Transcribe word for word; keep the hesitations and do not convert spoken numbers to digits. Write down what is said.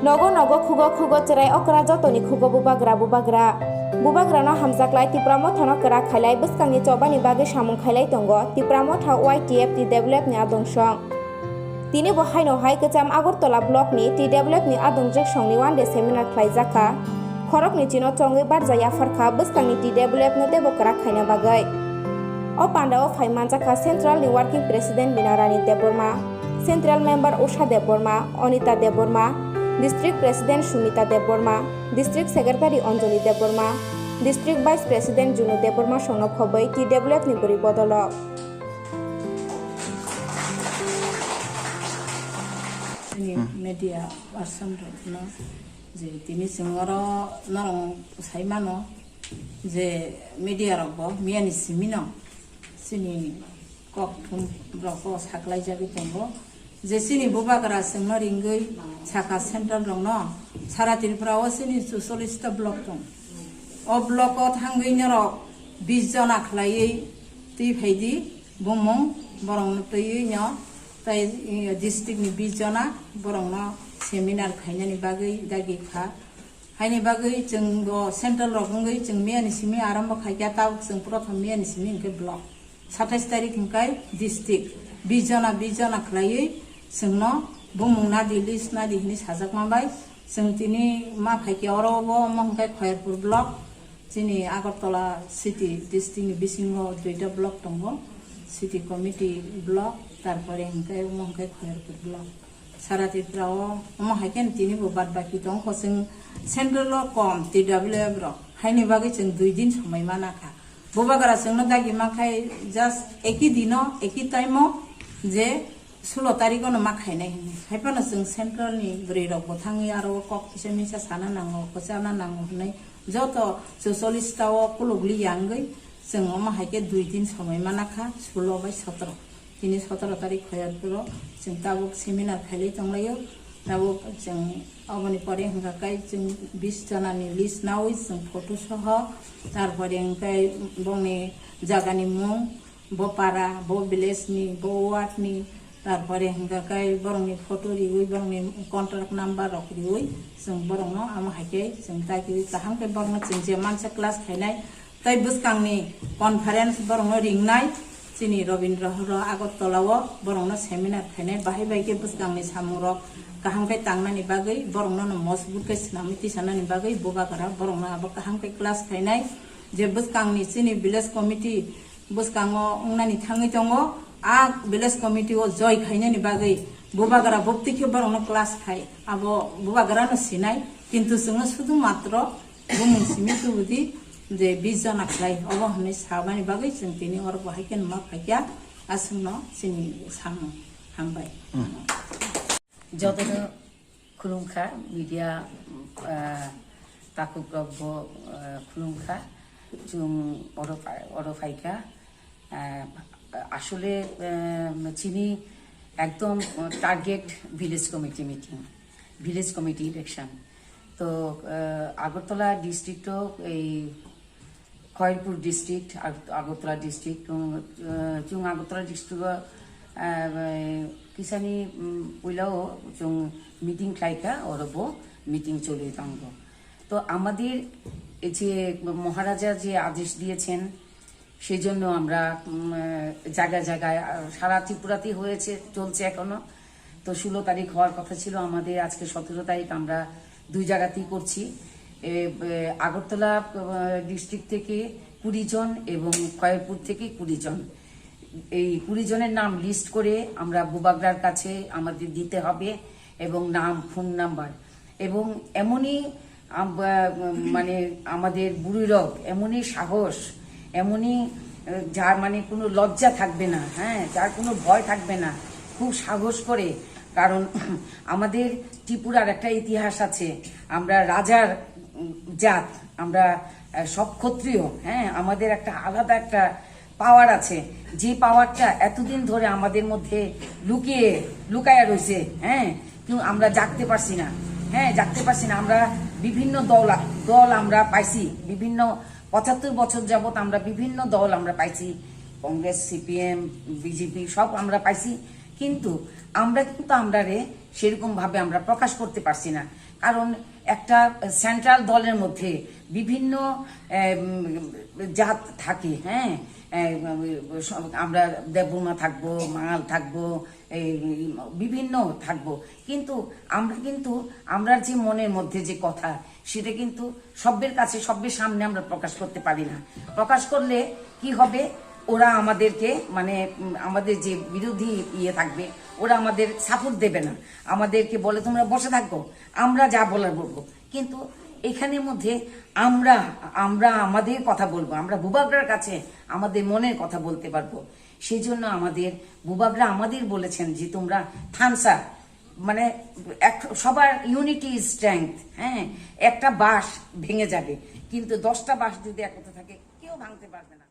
Nogo nogo khugo khugo chwrai okra jotoni khugo bubagra bubagra. Bubagrano hamjaklai Tipra Mothano kwrak khailai bwskangni chobani bagwi samung khailai tongo Tipra Motha Y T F T developni adong song. Tini bo haino hai kwcham Agartala blockni T W F ni adongjwk songni one day seminar khlaijak kha. Khoroknwi chino chongwi barja yaphar kha bwskangni T W F no teibo kwrak khaina bagwi. O pandao phai manjak kha Central ni Working President Binarani Debbarma, Central Member Usha Debbarma, Anita Debbarma, District President Sumita Debbarma, District Secretary Anjali Debbarma, District Vice President Junu Debbarma songno phobwi T W F ni bwrwi bodolo. Chini media person rokno je tini chwng oro norok sai mano je media rok bo miyani simi no chini kok thum rok bo saklai jagwi tongo je chini bubagra chwngno ringwi saka central rokno sara Tripura o chini chuchollish ta block tong. O block o thangwi norok bis jona khlaiwi twi phaidi. Bumung borokno twiwi no tei, eh, district ni bis jona borokno seminar khainani bagwi dagi kha. Haini bagwi chwng bo central rok wngwi chwng miyani simi arambo khaikha, tabuk chwng prothom miyani simi hwnkhe block. Satais tarik hwnkhe district. Bis jona, bis jona khlaiwi chwngno bumung nadi, list nadi hwnwi sajakma bai chwng tini ma phaikhe oro bo omo hwnkhe Khairpur block. Chini Agartala city district ni bisingo duita block tongo, city committee block, tarpore hwnkhe omo hwnkhe Khairpur block. Sara Tripura o omo hai khe tini bo bad baki tong kho, chwng central o kom T W F rok, haini bagwi chwng dui din somoi mana kha. Bubagra chwngno dagi mankhai just eki dino, eki time o je sulo tarikh ono ma khainai hwnwi. Hai phano chwng central ni bwrwi rok bo thangwi aro o kok kisa misa sana nango, kwchana nango hwnwi joto chuchollish ta o kulukli ya wngwi chwng omo hai khe dui din somoi mana kha, sulo bai sotro. Tini sotro tarikh Khairpur o chwng tabuk seminar khailai tonglaio. Tabuk chwng oboni pore hwnkha khe chwng bis jona ni list naui chwng photo soho, tarpore hwnkhe bongni jagani mung, bo para, bo village ni, bo ward ni, tarpore hwnkha khe borokni photo riui, borokni contract number rok riui, chwng borokno amo hai khe chwng dagi kaham khe borokno chwng je mansa class khainai, tei bwskangni conference borokno ringnai, chini Rabindra Hall o Agartala o borokno seminar khainai, bahai bai khe bwskangni samung rok kaham khe tangnani bagwi, borokno no mojbut khe swnamwi tisanani bagwi, bubagra borokno abo kaham khe class khainai, je bwskangni chini village committee bwskango wngnani thangwi tongo. A village committee o join khainani bagwi bubagra bopti khe borokno class khai, abo bubagrano sinai, kintu chwngno sudu matro bumung simi tubudi je bis jona khlai, obo hwnwi sabani bagwi chwng tini oro bo hai khe numa phaikha, aswkno chini samung hambai. Jotono khulumkha, media, ah, takhuk rok bo, ah, khulumkha, chwng oro pha-, oro phaikha, ah, asole, ah, chini ekdom target village committee meeting, village committee election. To, ah, Agartala district o ei Khairpur district, Ag-, Agartala district, um, uh, chwng Agartala district o, uh, kisani, um, puila o chwng meeting khlaikha, oro bo meeting choli tongo. তো আমাদের এই যে মহারাজা যে আদেশ দিয়েছেন, সেই জন্য আমরা, উম, আহ, জায়গায় জায়গায়, আহ, সারা ত্রিপুরাতেই হয়েছে, চলছে এখনো। তো ষোলো তারিখ হওয়ার কথা ছিল আমাদের, আজকে সতেরো তারিখ, আমরা দুই জায়গাতেই করছি। এ, এ, আগরতলা, আহ, ডিস্ট্রিক্ট থেকে কুড়ি জন এবং খয়েরপুর থেকে কুড়ি জন। এই কুড়ি জনের নাম লিস্ট করে আমরা বুবাগ্রার কাছে আমাদের দিতে হবে এবং নাম, ফোন নাম্বার এবং এমনই আম-, আহ, মানে আমাদের বুড়িরক এমনই সাহস, এমনই, আহ, যার মানে কোনো লজ্জা থাকবে না, হ্যাঁ, যার কোনো ভয় থাকবে না, খুব সাহস করে। কারণ আমাদের ত্রিপুরার একটা ইতিহাস আছে, আমরা রাজার, উম, জাত, আমরা, আহ, সব ক্ষত্রিয়, হ্যাঁ, আমাদের একটা আলাদা একটা পাওয়ার আছে, যে পাওয়ারটা এতদিন ধরে আমাদের মধ্যে লুকিয়ে, লুকায়া রয়েছে, হ্যাঁ, কিন্তু আমরা জাগতে পারছি না, হ্যাঁ, জাগতে পারছি না। আমরা বিভিন্ন দল, দল আমরা পাইছি, বিভিন্ন পঁচাত্তর বছর যাবত আমরা বিভিন্ন দল আমরা পাইছি, কংগ্রেস, সিপিএম, বিজেপি সব আমরা পাইছি, কিন্তু আমরা কিন্তু আমরারে সেরকম ভাবে আমরা প্রকাশ করতে পারছি না। কারণ একটা সেন্ট্রাল দলের মধ্যে বিভিন্ন এম, জাত থাকে। হ্যাঁ, এম, সব- আমরা দেববর্মা থাকবো, মাঙাল থাকবো, এই বিভিন্ন থাকবো, কিন্তু আমরা কিন্তু আমরার যে মনের মধ্যে যে কথা, সেটা কিন্তু সব্যের কাছে, সব্যের সামনে আমরা প্রকাশ করতে পারি না। প্রকাশ করলে কি হবে? ওরা আমাদেরকে, মানে, উম, আমাদের যে বিরোধী ইয়ে থাকবে, ওরা আমাদের সাপোর্ট দেবে না, আমাদেরকে বলে, "তোমরা বসে থাকো, আমরা যা বলার বলবো।" কিন্তু এখানের মধ্যে আমরা আমরা আমাদের কথা বলবো, আমরা ভূভাগরার কাছে আমাদের মনের কথা বলতে পারবো। সেই জন্য আমাদের ভূভাগরা আমাদের বলেছেন যে, "তোমরা থানসা, মানে, এক, সবার ইউনিটি ইজ স্ট্রেংথ।" হ্যাঁ, একটা বাঁশ ভেঙে যাবে, কিন্তু দশটা বাঁশ যদি একত্রে থাকে, কেউ ভাঙতে পারবে না।